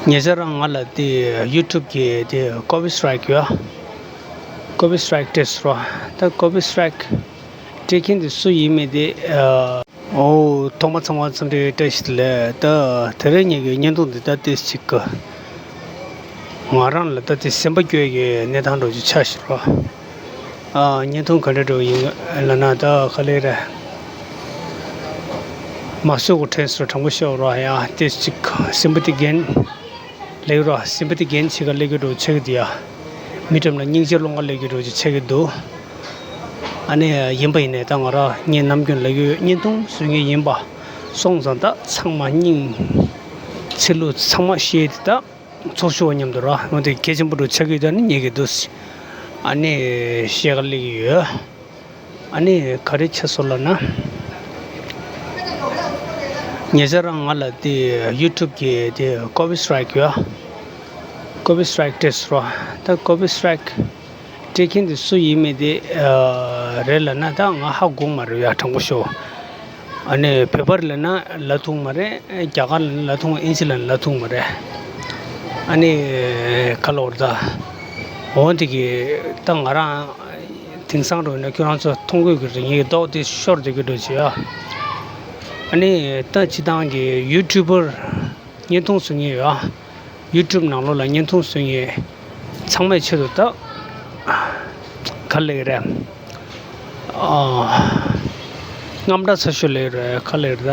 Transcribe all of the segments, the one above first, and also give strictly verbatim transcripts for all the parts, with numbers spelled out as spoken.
ཉེ་ཆར་རང་ང་ལ་དེ་ཡུ་ཊུབ་གི་དེ་ཀོ་པི་སི་ཊྲའིག་ཡོད། ཀོ་པི་སི་ཊྲའིག་སྤྲད་སོང་ར། ད་ཀོ་པི་སི་ཊྲའིག་སྤྲད་མཁན་དེ་སུ་ཡིན་མིན་དེ་ཨ། ཨོ། ཐོག་མ་ཚང་མ་འཚམས་འདྲི་བཀྲ་ཤིས་བདེ་ལེགས། ད་དེ་རིང་ངེད་ཀྱི་བརྙན་ཐུང་འདི་ད་ཏོག་ཙམ་ཅིག་གི་ང་རང་ལ་ད་དེ་སེམས་པ་སྐྱོ་ཡི་གནས་སྟངས་འདྲ་ཅིག་ཆགས་ཤག་ར། ཨ། བརྙན་ཐུང་ག་འདྲ་འདྲ་ཡིན་ལབ་ན་ད་ག་ལེར་མ་བཟོད་དགོས་དྲན་སོང་། དྲང་པོ་བཤད་ར། ཡ་ཏོག་ཙམ་ཅིག་སེམས་པ་དེ་འགེངས་ལེགས་ར། སེམས་པ་དེ་འགེངས་བྱེད་ག་སླེབས་ཀྱི་འདྲ་ཆགས་ཀྱི་འདུག་ཡ། མི་འགྲམ་ལ་སྙིང་རྗེ་སློང་ག་སླེབས་ཀྱི་འདྲ་ཅིག་ཆགས་ཀྱི་འདུག་ཨ་ནི་ཡིན་པ་ཡིན་ནའི་ད་ང་རང་ངས་ནམ་རྒྱུན་ལབ་ཀྱི་ཡོད། བརྙན་ཐུང་བཟོ་མཁན་ཡིན་པ་སོང་ཙང་ད་ཚང་མ་སྙིང་ཚིག་ལུ་ཚང་མ་བཤད་དེ་ད་ཚོགས་ཞུགས་པ་མཉམ་དུ་ར། འོ་དེ་གལ་ཆེན་པོ་འདྲ་ཆགས་ཀྱི་ཡོད། ད་ནི་ངེད་ཀྱི་འདུག་ཨ་ནི་བཤད་ག་སླེབས་ཀྱི་ཡོད། ཨ་ནི་ག་རེ་ཆགས་སོང་ལབ་ན། ཉེ་ཆར་རང་ང་ལ་དེ་ཡུ་ཊུབ་གི་དེ་ཀོ་པི་སི་ཊྲའིག་ཡོད། ཀོ་པི་སི་ཊྲའིག་སྤྲད་སོང་ར། ད་ཀོ་པི་སི་ཊྲའིག་སྤྲད་མཁན་དེ་སུ་ཡིན་མིན་དེ་ཨ། རེད་ལབ་ན་ད་ང་ཧ་གོ་མ་རེད་ཡ། དྲང་པོ་ཤོད། ཨ་ནི་བོད་པ་ལབ་ན་ལབ་ཐུབ་མ་རེད། རྒྱ་གར་ལབ་ན་ལབ་ཐུབ། ཨིན་ཇི་ལབ་ན་ལབ་ཐུབ་མ་རེད། ཨ་ནི་ག་ལབ་དགོས་རེད་ད། འོ་དེ་གི་ད་ང་རང་དེང་སང་འགྲོ་ན་ཁྱོད་རང་ཚོ་མཐོང་གི་རེད། ངའི་མདོག་དེ་ཤོར་བསྡད་ཀྱི་འདྲ་ཅིག་ཡ། ཨ་ནི་ད་སྤྱིར་བཏང་གི་ཡུ་ཊུབ་པར་བརྙན་ཐུང་བཟོ་མཁན་ཡོད། ཡུ་ཊུབ་ནང་ལོགས་ལ་བརྙན་ཐུང་བཟོ་མཁན་ཚང་མའི་ཆེད་དུ་ད་ག་ལབ་ཀྱི་རེད། ཨ། དངངས་སྐྲག་ཚ་ཤོས་ལབ་ཀྱི་རེད། ག་ལབ་ཀྱི་རེད་ད།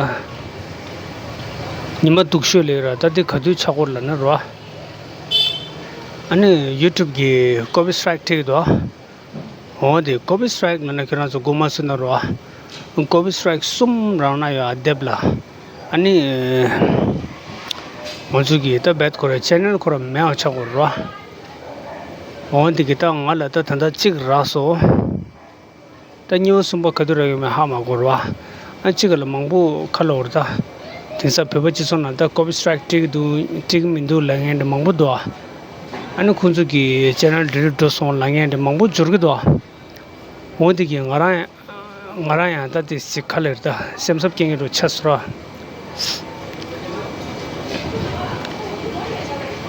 ཉི་མ་སྡུག་ཤོས་ལབ་ཀྱི་རེད། ད་འདི་ག་དུས་ཆགས་ཀྱི་ཡོད་རེད་ལབ་ན་རོ། ཨ་ནི་ཡུ་ཊུབ་གི་ཀོ་པི་སི་ཊྲའིག་སྤྲད་ཀྱི་འདུག་འོ་དེ་ཀོ་པི་སི་ཊྲའིག་ལབ་ན་ཁྱོད་རང་ཚོ་མགོ་མ་ཚོས་ན་རོ། ཀོ་པི་སི་ཊྲའིག་གསུམ་རང་ན་ཡོད་ཨ། དེབ་ལ། ཨ་ནི་ང་ཚོ་གི་ད་རྦད་ཁོ་ར་ཆེ་ནལ་ཁོ་ར་མེད་པ་ཆགས་ཀྱི་ཡོད་རེད་རོ། འོ་དེ་གི་ད་ང་ལ་ད་ད་ལྟ་གཅིག་རག་སོང་། ད་གཉིས་པ་གསུམ་པ་ག་དུས་རག་ཡོད་མེད་ཧ་མ་གོ་ར་བ། ཨ་གཅིག་ལ་མང་པོ་ག་ལབ་དགོས་རེད་ད། དེང་སང་བོད་པ་སྤྱི་ཚོགས་ནང་ད་ཀོ་པི་སི་ཊྲའིག་སྤྲད་ཀྱི་འདུག་སྤྲད་ཀྱི་མི་འདུག་ལབ་མཁན་དེ་མང་པོ་འདུག་ཨ་ནི་ཁོང་ཚོ་གི་ཆེ་ནལ་ཌི་ལིཊ་འགྲོ་སོང་ལབ་མཁན་དེ་མང་པོ་འབྱོར་གྱི་འདུག་འོ་དེ་གི་ང་རང་ང་རང་ཡང་ད་དེ་ཅིག་ག་ལབ་རེད་ད། སེམས་འཚབ་སྐྱེ་མཁན་འདྲ་ཆགས་སོང་ར།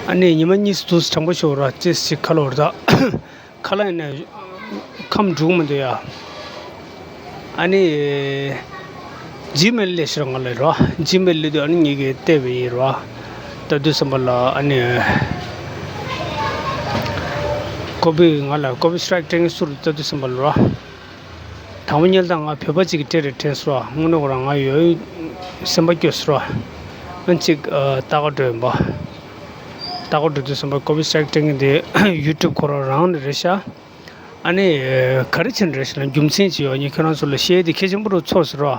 ཨ་ནི་ཉི་མ་གཉིས་སུ་དུས་སུ་དྲང་པོ་ཤོད་ར། ཅེས་ཅིག་ག་ལབ་རེད་ད། ཁ་ལག་ནས་ཁམས་འགྲོ་གི་མི་འདུག་ཡ། ཨ་ནི་ཇི་མེལ་སླེབས་ཤག་ར་ང་ལ་ར། ཇི་མེལ་སླེབས་དུས་ཨ་ནི་ངེད་ཀྱིས་བལྟས་པ་ཡིན་ར། ད་དུས་ཙམ་པ་ལ་ཨ་ནི་ཀོ་པི་ང་ལ་ཀོ་པི་སི་ཊྲའིག་སྤྲད་མཁན་སུ་རེད་ད་དུས་ཙམ་པ་ལ་ར། དང་པོ་ཉལ་ཐང་ང་བོད་པ་གཅིག་གིས་སྤྲད་རེད་དྲན་སོང་ར། དངོས་གནས་ཁོ་རང་ང་ཡོད་སེམས་པ་སྐྱོ་སོང་ར། ཨ་གཅིག་ཨ་ལྟ་ག་འགྲོ་ཡིན་པ། ལྟ་ག་འགྲོ་དུས་ཙམ་པ་ཀོ་པི་སི་ཊྲའིག་སྤྲད་མཁན་དེ་ཡུ་ཊུབ་ཁོ་རང་རང་ནས་རེད་ཤག་ཨ་ནི་ག་རེ་བྱས་ནས་རེད་ཤག་ལབ་རྒྱུ་མཚན་ཅིག་ཡོད། ངས་ཁྱོད་རང་ཚོ་ལ་བཤད་དེ་གལ་ཆེན་པོ་རུ་ཚོར་སོང་ར།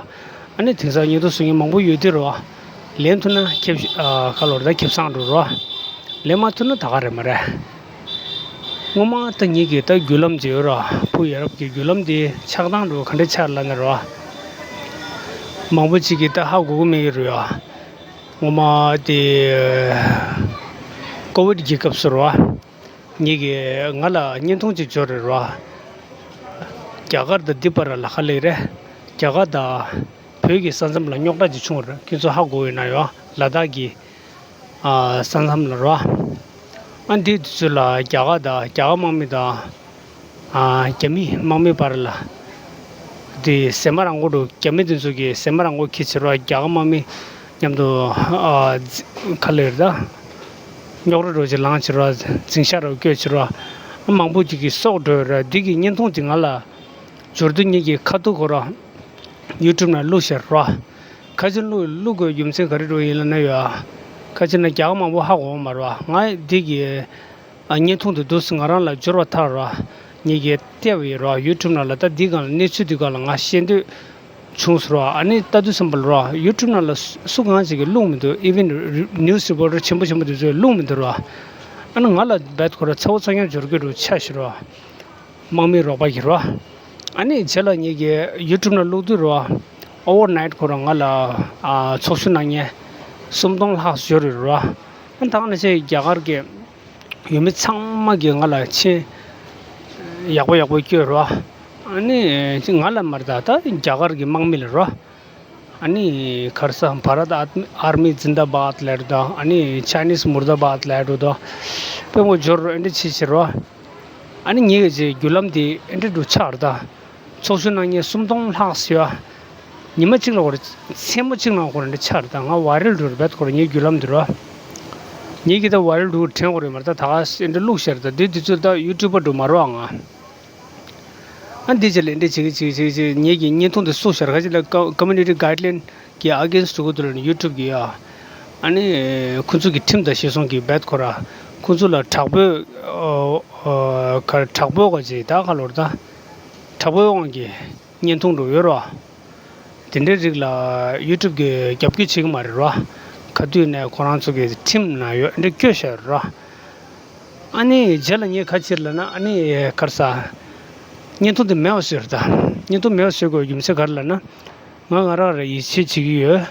ཨ་ནི་དེང་སང་བརྙན་ཐུང་བཟོ་མཁན་མང་པོ་ཡོད་དེ་ར། ལེན་ཐུབ་ན་ཁེབས་ཨ་ག་ལབ་རེད་ད། ཁེབས་སང་འགྲོ་ར། ལེན་མ་ཐུབ་ན་ད་ག་རེད་མ་རེད། སྔོན་མ་ད་ངེད་ཀྱི་ད་བརྒྱུད་ལམ་ཅིག་ཡོད་ར། བུ་ཡ་རབས་ཀྱི་བརྒྱུད་ལམ་དེ་ཆགས་སྟངས་འདྲ་བོ་ག་འདྲ་ཆགས་ལབ་ན་ར། མང་པོ་ཅིག་གིས་ད་ཧ་གོ་གི་མེད་ཀྱི་རེད་ཡ། སྔོན་མ་དེ་ཀོ་ཝིཌ་གྱི་སྐབས་སུ་ར། ངེད་ཀྱི་ང་ལ་བརྙན་ཐུང་ཅིག་འབྱོར་རེད་ར། རྒྱ་གར་དང་འདི་བར་ལ་ག་ལབ་རེད། རྒྱ་གར་དང་བོད་ཀྱི་ས་མཚམས་ལ་རྙོག་དྲ་ཅིག་བྱུང་བ་རེད། ཁྱེད་ཚོ་ཧ་གོ་ཡོད་ན་ཡོད། ལ་དྭགས་ཀྱི་ཨ་ས་མཚམས་ལ་རོ། ཨ་འདིའི་དུས་ཚོད་ལ་རྒྱ་གར་དང་རྒྱ་གར་དམག་མི་དང་ཨ་རྒྱ་མི་དམག་མི་བར་ལ་དེ་ཟེ་མ་རང་མགོ་འདྲ། རྒྱ་མི་དེ་ཚོ་གིས་ཟེ་མ་རང་མགོ་འཁྱེར་བྱས་རོ། རྒྱ་གར་དམག་མི་མཉམ་དུ་ཨ་ག་ལབ་རེད་ད། རྙོག་དྲ་འདྲ་ཅིག་ལངས་བྱས་རོ། འཛིང་ཤག་འདྲ་བསྐྱོད་བྱས་རོ། ཨ་མང་པོ་ཅིག་གི་སྲོག་བྲོས་རོ། འདི་གི་བརྙན་ཐུང་དེ་ང་ལ་འབྱོར་དུས་ངེད་ཀྱི་ཁ་ཐུག་ཁོ་ར་ཡུ་ཊུབ་ནང་བླུགས་ཤག་རོ། ཁ་ཆེ་བླུགས་བླུགས་དགོས་རྒྱུ་མཚན་ག་རེ་འདྲ་ཡིན་ལབ་ན་ཡ། ཁ་ཆེ་ན་རྒྱ་གར་མང་པོ་ཧ་གོ་གི་མ་རེད་བ། ང་འདི་གི་ཨ་བརྙན་ཐུང་དེ་འདུག་སེ་ང་རང་ལ་འབྱོར་བ་ཐག་རོ། ངེད་ཀྱིས་བལྟས་པ་ཡིན་རོ། ཡུ་ཊུབ་ནང་ལ་ད་འདི་སྒང་ལ་གནས་ཚུལ་འདི་སྒང་ལ་ང་ཤེས་འདོད་བྱུང་སོང་རོ། ཨ་ནི་ལྟ་དུས་ཙམ་པ་ལ་རོ། ཡུ་ཊུབ་ནང་ལ་སུ་སུ་གང་ཞིག་གིས་བླུགས་མི་འདུག་ཨི་ཝན་ནིའུ་སི་རི་པོར་ཊར་ཆེན་པོ་ཆེན་པོ་དེ་ཚོས་བླུགས་མི་འདུག་རོ། ཨ་ནི་ང་ལ་རྦད་ཁོ་ར་ཚ་བོ་ཚ་རྐྱང་འབྱོར་གྱི་འདུག་ཆགས་ཤག་རོ། དམག་མིའི་རོགས་པ་གིས་རོ། ཨ་ནི་རྗེས་ལ་ངེད་ཀྱིས་ཡུ་ཊུབ་ནང་བླུགས་དུས་རོ། ཨོ་ཝར་ནའིཊ་ཁོ་རང་ང་ལ་ཨ་ཚོགས་ཞུགས་གནང་མཁན་སུམ་སྟོང་ལྷག་འབྱོར་ཡོད་རོ། ཨ་ད་ནང་བཞིན་རྒྱ་གར་གྱི་ཡུལ་མི་ཚང་མ་གིས་ང་ལ་མཆན་ཡག་པོ་ཡག་པོ་བསྐྱོན་རོ། ཨ་ནི་ང་ལ་མ་རེད་ད། ད་རྒྱ་གར་གྱི་དམག་མི་ལ་རོ། ཨ་ནི་ག་རེ་ཟ་བྷ་རད་ཨར་མི་ཛིན་དཱ་བཱད་ལབ་རེད་དོ། ཨ་ནི་ཆའི་ནིས་མུར་དཱ་བཱད་ལབ་རེད་དོ། དཔེ་མོ་འབྱོར་ཨེ་འདྲ་ཆེ་ཆེ་རོ། ཨ་ནི་ངེད་ཀྱི་བརྒྱུད་ལམ་དེ་ཨེ་འདྲ་འདྲ་ཆགས་རེད་ད། ཚོགས་ཞུགས་གནང་མཁན་སུམ་སྟོང་ལྷག་ཟེར་བ། ཉི་མ་གཅིག་ལ་འོ་རེ་མཚན་མོ་གཅིག་ལ་འོ་རེ་འདྲ་ཆགས་རེད་ད། ང་ཝའི་རལ་འགྲོ་རེད་བེད་ཁོ་ར་ངའི་བརྒྱུད་ལམ་དེ་རོ། ངེད་ཀྱི་ད་ཝའི་རལ་འགྲོ་དྲན་འོ་རེད་མ་རེད་ད། ད་ག་ཨེ་འདྲ་བླུགས་ཤར་ད། དེ་དུས་ཚོད་ད་ཡུ་ཊུབ་པ་འགྲོ་མ་རོ་ང་། ཨ་འདི་ཅི་ལས་འདི་བྱེད་ཀྱི་བྱེད་ཀྱི་བྱེད་ཀྱི་ངེད་ཀྱི་བརྙན་ཐུང་འདི་བསུ་ཤར་ཁ་ཅིག་ལ་ཀ་ཀོ་མུ་ནི་ཊི་གྷའི་ཌི་ལའིན་གྱི་ཨ་གེན་སི་ཊི་འགྲོ་གི་འདུག་ལ་ནི་ཡུ་ཊུབ་གི་ཡ། ཨ་ནི་ཁོ་ཚོ་གི་ཁྲིམས་དང་ཞེ་སོང་གི་བེད་ཁོ་ར། ཁོ་ཚོ་ལ་དྲག་པོའི་ཨ་ཨ་ག་དྲག་པོའི་ག་ཅིག་ད་ག་ལོར་ད། དྲག་པོའི་དབང་གིས་བརྙན་ཐུང་འགྲོ་ཡོད་རོ། དེ་འདྲའི་རིགས་ལ་ཡུ་ཊུབ་གི་རྒྱབ་སྐྱོར་བྱེད་ཀྱི་མ་རེད་རོ། ག་དུས་ནས་ཁོ་རང་ཚོ་གི་ཁྲིམས་ན་ཡོད་འདྲ་སྐྱོ་ཤ་ཡོད་རོ། ཨ་ནི་རྗེས་ལ་ངས་ག་ཅིག་ལབ་ན་ཨ་ནི་ག་རེ་ཟ། བརྙན་ཐུང་དེ་མེད་པ་བཟོས་རེད་ད། བརྙན་ཐུང་མེད་པ་བཟོས་དགོས་རྒྱུ་མཚན་ག་རེ་ལབ་ན། ང་ང་རང་རེ་ཡིད་ཆེས་བྱེད་ཀྱི་ཡོད།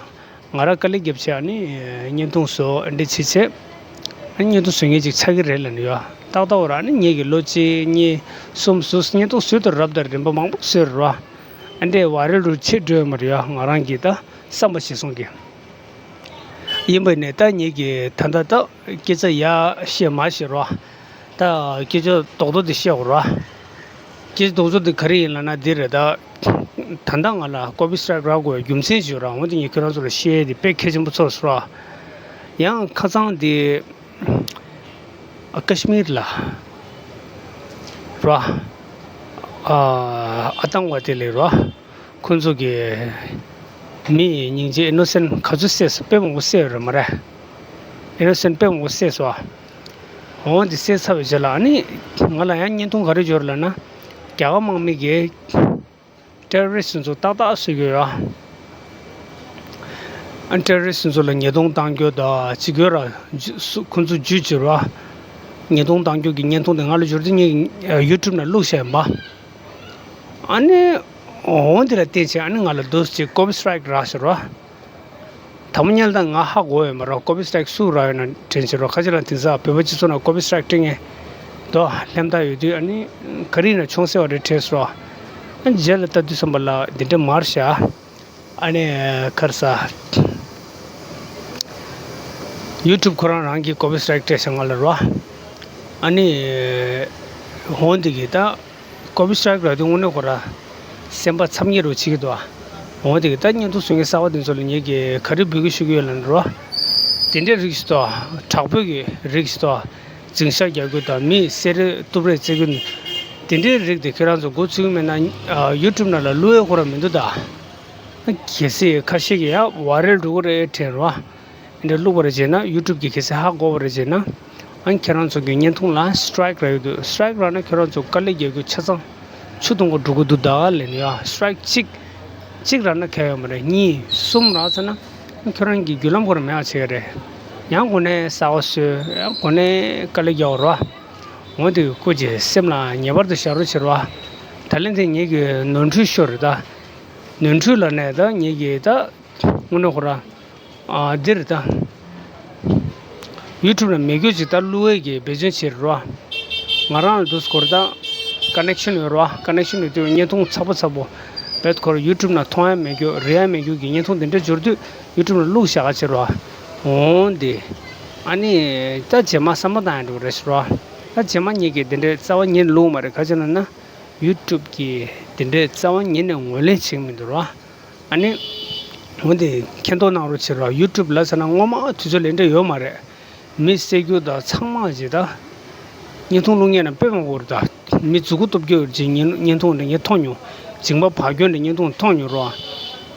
ང་རང་དཀའ་ལས་བརྒྱབ་བྱས་ཨ་ནི་བརྙན་ཐུང་བཟོ་ཨ་འདྲ་བྱེད་བྱས། ཨ་ནི་བརྙན་ཐུང་བཟོ་མཁན་ཅིག་ཆགས་ཀྱི་རེད་ལབ་ནི་ཡོད། ཏག་ཏག་འོ་ར་ཨ་ནི་ངེད་ཀྱི་ལོ་གཅིག་གཉིས་གསུམ་བཟོས་བརྙན་ཐུང་བཟོས་དུས་རབ་དང་རིམ་པ་མང་པོ་བཟོས་རེད་རོ། ཨ་འདྲས་ཝའི་རལ་རུ་ཆེ་འགྲོ་ཡོད་མ་རེད་ཡ། ང་རང་གི་ད་བསམ་པ་ཞིག་སོང་གི། ཡིན་པ་ནས་ད་ངེད་ཀྱི་ད་ལྟ་ད་སྐད་ཆ་ཡ་བཤད་མ་བཤད་རོ། ད་སྐད་ཆ་རྡོག་རྡོག་དེ་བཤད་དགོས་རོ། སྐད་ཆ་རྡོག་རྡོག་དེ་ག་རེ་ཡིན་ལབ་ན་འདི་རེད་ད། ད་ལྟ་ང་ལ་ཀོ་པི་སི་ཊ་རའི་ཊི་རག་དགོས་རྒྱུ་མཚན་ཞིག་ཡོད་ར། འོན་ཏེ་ངས་ཁྱོད་རང་ཚོ་ལ་བཤད་ཡས་དེ་དཔེ་གལ་ཆེན་པོ་ཚོར་སོང་ར། ཡང་ཁ་སང་དེ་ཀ་ཤི་མིར་ལ་ར། ཨ་ཨ་ཏང་བ་དེ་ལས་ར། ཁོང་ཚོ་གི་མི་སྙིང་རྗེ་ཨི་ནོ་སེན་ག་ཚོད་བསད་སོང་། དཔེ་མང་པོ་བསད་ཡོད་རེད་མ་རེད། ཨི་ནོ་སེན་དཔེ་མང་པོ་བསད་སོང་། འོ་འདི་བསད་ཚར་བའི་རྗེས་ལ་ཨ་ནི་ང་ལ་ཡང་བརྙན་ཐུང་ག་རེ་འབྱོར་ལབ་ན། རྒྱ་གར་དམག་མི་གིས་ཊེ་རོ་རི་སི་ཊི་ཚོ་ཏག་ཏག་བཟོ་གི་ཡོད་ར། ཨ་ཊེ་རོ་རི་སི་ཊི་ཚོ་ལ་ཉེས་རྡུང་བཏང་རྒྱུ་དང་ཅིག་ཡོད་ར། ཇུ་སུ་ཁོང་ཚོ་ཇུས་བྱེད་ར། ཉེས་རྡུང་བཏང་རྒྱུ་གི་བརྙན་ཐུང་དེ་ང་ལ་འབྱོར་དུས་ངས་ཡུ་ཊུབ་ནང་བླུགས་བཞག་ཡིན་པ། ཨ་ནི་འོ་འདི་ལ་བརྟེན་བྱས་ཨ་ནི་ང་ལ་འདུག་སེ་ཅིག་ཀོ་པི་སི་ཊ་རའི་ཊི་རག་ཤག་ར། དང་པོ་ཉལ་ད་ང་ཧ་གོ་ཡོད་མ་རེད། ཀོ་པི་སི་ཊ་རའི་ཊི་སུ་རག་ཡོད་ན་དྲན་བྱེད་རོགས། ཁ་ཆེ་ལ་དེང་སང་བོད་པ་སྤྱི་ཚོགས་ནང་ཀོ་པི་སི་ཊ་རའི་ཊི་སྤྲད་མཁན་དོ་ལྷན་ཐག་ཡོད་དུས་ཨ་ནི་ག་རེ་ཡིན་ན་ཆུང་ཟེར་བ་རེད་དྲན་སོང་། ཨ་ནི་རྗེས་ལ་ལྟ་དུས་ཙམ་པ་ལ་འདི་འདྲ་མ་རེད་ཤག་ཨ་ནི་ག་རེ་ཟ། ཡུ་ཊུབ་ཁོ་རང་རང་གིས་ཀོ་པི་སི་ཊ་རའི་ཊི་སྤྲད་ཤག་ང་ལ་རོ། ཨ་ནི་འོ་འདི་གི་ད། ཀོ་པི་སི་ཊ་རའི་ཊི་རག་དུས་དངོས་གནས་ཁོ་ར་སེམས་པ་འཚབ་ཉེ་རུ་བྱེད་ཀྱི་འདུག་འོ་དེ་གི་ད་བརྙན་ཐུང་བཟོ་མཁན་གསར་པ་དེ་ཚོ་ལ་ངེད་ཀྱིས་ག་རེ་འབོད་སྐུལ་ཞུ་གི་ཡོད་ལབ་ན་རོ། དེ་འདྲའི་རིགས་ཤིག་འདུག་དྲག་པོའི་གི་རིགས་ཤིག་འདུག་འཛིང་ཤག་རྒྱག་རྒྱུ་དང་མི་བསད་རེས་གཏུབ་རེས་བྱེད་རྒྱུ། དེ་འདྲའི་རིགས་དེ་ཁྱེད་རང་ཚོ་འགོ་ཚུགས་ཀྱི་མེད་ན་ཡུ་ཊུབ་ནང་ལ་བླུག་ཡས་ཁོ་ར་མི་འདུག་ད། གལ་སྲིད་ཁ་ཤས་ཀྱིས་ཡ་ཝའི་རལ་འགྲོ་གི་རེད་དྲན་རོ། འདི་བླུགས་པ་རེད་བྱས་ན་ཡུ་ཊུབ་ཀྱིས་གལ་སྲིད་ཧ་གོ་བ་རེད་བྱས་ན། ཨ་ནི་ཁྱེད་རང་ཚོ་གི་བརྙན་ཐུང་ལ་སི་ཊ་རའི་ཀི་རག་ཡོད་དུས། སི་ཊ་རའི་ཀི་རག་ན་ཁྱེད་རང་ཚོ་དཀའ་ལས་རྒྱག་རྒྱུ་ཆ་ཚང་ཆུ་འཐུང་གི་འགྲོ་གི་འདུག་ད་ལབ་ནས་ཡ། སི་ཊ་རའི་ཀི་གཅིག་གཅིག་རག་ན་ཁྱད་ཡོད་མ་རེད། གཉིས་གསུམ་རག་ཚར་ན་ཁྱོད་རང་གི་བརྒྱུད་ལམ་ཁོ་རང་མེད་པ་བྱེད་ཀྱི་རེད། ཡང་གོ་ནས་གསར་པ་བཟོས། ཡང་གོ་ནས་དཀའ་ལས་རྒྱག་པ་རེད་བ། འོ་དེ་སྐུ་མཁྱེན་སེམས་ལ་ངེས་པར་དུ་བཞག་རོགས་བྱེད་རོགས། ད་ལན་དེ་ངེད་ཀྱི་ནོར་འཁྲུལ་ཤོར་རེད་ད། ནོར་འཁྲུལ་ལབ་ནས་ད་ངེད་ཀྱིས་ད། དངོས་གནས་ཁོ་ར། ཨ་འདིར་ད། ཡུ་ཊུབ་ནང་མེད་རྒྱུ་ཅིག་ད་བླུག་ཡས་ཀྱི་འབད་བརྩོན་བྱེད་རོགས། ང་རང་ལ་འདུག་སྐོར་ད། ཀ་ནེག་ཤན་ཡོད་རོགས། ཀ་ནེག་ཤན་ཡོད་དུས་བརྙན་ཐུང་ཚ་པོ་ཚ་པོ། བེད་ཁོ་ར་ཡུ་ཊུབ་ནང་མཐོང་ཡ་མེད་རྒྱུ་རེག་ཡ་མེད་རྒྱུ་གི་བརྙན་ཐུང་དེ་འདྲ་འབྱོར་དུས་ཡུ་ཊུབ་ནང་བླུགས་བཞག་ག་བྱེད་རོགས། འོང་དེ། ཨ་ནི། ད་རྗེས་མ་བསམ་བློ་བཏང་ཡ་འགྲོ་གི་རེད་ཟེར་རོགས། ད་རྗེས་མ་ངེད་ཀྱིས་དེ་འདྲའི་རྩ་བ་ཉིད་ནས་བླུགས་མ་རེད། ག་ཅི་ལབ་ན། ཡུ་ཊུབ་ཀྱིས་དེ་འདྲའི་རྩ་བ་ཉིད་ནས་ངོས་ལེན་བྱེད་ཀྱི་མི་འདུག་རོགས། ཨ་ནི། འོན་ཏེ་མཁྱེན་རྟོགས་གནང་རོགས་བྱེད་རོགས། ཡུ་ཊུབ་ལབ་ཟེར་ན་སྔོན་མ་དུས་ཚོད་ལས་འབྲས་ཡོད་མ་རེད། མི་བསད་རྒྱུ་དང་ཚང་མ་བྱེད་ད། བརྙན་ཐུང་བླུག་མཁན་ན་དཔེ་མང་པོ་རེད་ད། མི་མཛུ་གུ་གཏུབ་རྒྱུ་ཡོད་ཅིག་བརྙན་ཐུང་འདྲ་ངས་མཐོང་མྱོང་། མཇིང་པ་བག་སྐྱོན་འདྲ་བརྙན་ཐུང་མཐོང་མྱོང་རོགས།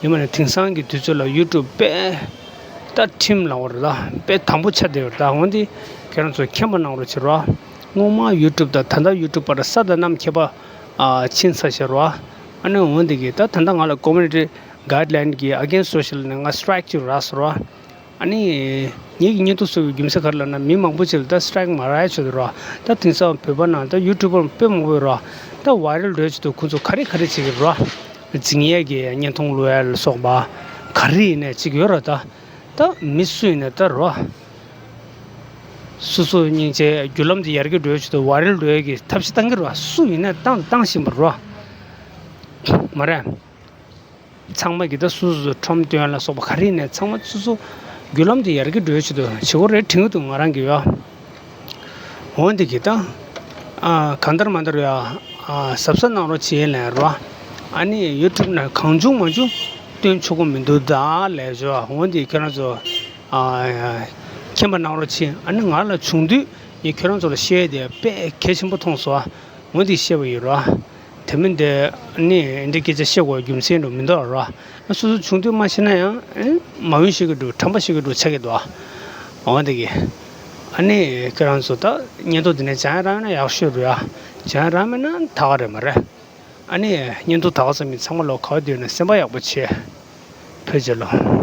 ཡིན་པ་ན་དེང་སང་གི་དུས་ཚོད་ལ་ཡུ་ཊུབ་དཔེ། ད་ཁྲིམས་ལ་འོར་ད་དཔེ་དམ་པོ་ཆགས་བསྡད་ཡོད་རེད་ད། འོན་ཏེ་ཁྱེད་རང་ཚོ་མཁྱེན་པ་གནང་རོགས་བྱེད་རོགས། སྔོན་མ་ཡུ་ཊུབ་དང་ད་ལྟ་ཡུ་ཊུབ་བར་ས་དང་གནམ་ཁྱད་པར་ཕྱིན་ཚར་ཤག་རོགས། ཨ་ནི་འོན་ཏེ་གི་ད་ད་ལྟ་ང་ལ་ཀོ་མུ་ནི་ཊི་གྷའི་ཌི་ལའིན་གི་ཨ་གེན་སི་ཊི་སོ་ཤལ་ནས་ང་སི་ཊ་རའིཀ་ཅིག་རག་སོང་རོགས། ཨ་ནི། ངེད་ཀྱི་བརྙན་ཐུང་བཟོ་བའི་རྒྱུ་མཚན་ག་རེ་ལབ་ན་མི་མང་པོ་ཅིག་ལ་ད་སི་ཊ་རའིཀ་མ་རག་ཡ་ཆོད་དུ་རོགས། ད་དེང་སང་བོད་པ་ནང་ད་ཡུ་ཊུབ་པར་དཔེ་མང་པོ་ཡོད་རོགས། ད་ཝའི་རལ་འགྲོ་ཡ་ཆེད་དུ་ཁོང་ཚོ་ག་རེ་ག་རེ་བྱེད་ཀྱི་རོགས། འཛིང་ཡས་ཀྱི་བརྙན་ཐུང་བླུག་ཡ་ལ་སོགས་པ། ག་རེ་ཡིན་ནའི་ཅིག་ཡོད་རོགས་ད། ད་མི་སུ་ཡིན་ནའི་ད་རོགས། སོ་སོ་སྙིང་རྗེ་བརྒྱུད་ལམ་དེ་ཡར་རྒྱས་འགྲོ་ཡ་ཆེད་དུ་ཝའི་རལ་འགྲོ་ཡ་གི་ཐབས་ཤེས་བཏང་གི་རོགས། སུ་ཡིན་ནའི་བཏང་བཏང་བཞིན་པ་རོགས། མ་རེད། ཚང་མ་གི་ད་སོ་སོ་སོ་ཁྲོམ་སྟོན་ལ་སོགས་པ་ག་རེ་ཡིན་ནའི་ཚང་མ་སོ་སོ་བརྒྱུད་ལམ་དེ་ཡར་རྒྱས་འགྲོ་ཡ་ཆེད་དུ་བྱེད་སྒོ་རེ་འབྲི་གི་འདུག་ང་རང་གི་ཡ། འོ་འདི་གི་ད་ཨ་གང་ལྟར་མ་ལྟར་ཡ་ཨ་གཟབ་གཟབ་གནང་རོགས་བྱེད་ལན་རོ། ཨ་ནི་ཡུ་ཊུབ་ནང་གང་བྱུང་མང་བྱུང་སྟོན་ཆོག་གི་མི་འདུག་ད་ལས་བྱོ། འོ་འདི་ཁྱེད་རང་ཚོ་ཨ་མཁྱེན་པ་གནང་རོགས་བྱེད། ཨ་ནི་ང་ལ་བྱུང་དུས་ངས་ཁྱེད་རང་ཚོ་ལ་བཤད་དེ་དཔེ་གལ་ཆེན་པོ་མཐོང་སོང་། འོ་འདི་བཤད་པ་ཡིན་རོ། དེ་མིན་དེ་ནི་འདི་སྐད་ཆ་བཤད་དགོས་རྒྱུ་མཚན་འགྲོ་མི་འདུག་ར། སོ་སོ་ཆུང་དུས་མ་ཤེས་ན་ཡང་ཨེ་མ་འོན་ཤེས་ཀྱི་འགྲོ་ཁྲམ་པ་ཤེས་ཀྱི་འགྲོ་ཆགས་ཀྱི་འདུག་འོ་འདི་གི། ཨ་ནི་ཁྱེད་རང་ཚོ་ད་བརྙན་ཐུང་འདི་ནས་སྦྱང་ཡ་རག་ན་ཡག་ཤོས་རེད་ཡ། སྦྱང་ཡ་རག་མེད་ན་ད་ག་རེད་མ་རེད། ཨ་ནི་བརྙན་ཐུང་ད་ག་ཙམ་ཡིན། ཚང་མ་ལོ་ག་བ་འདུག་ན་སེམས་པ་ཡག་པོ་བྱེད། ཕལ་ཆེར་ལོ།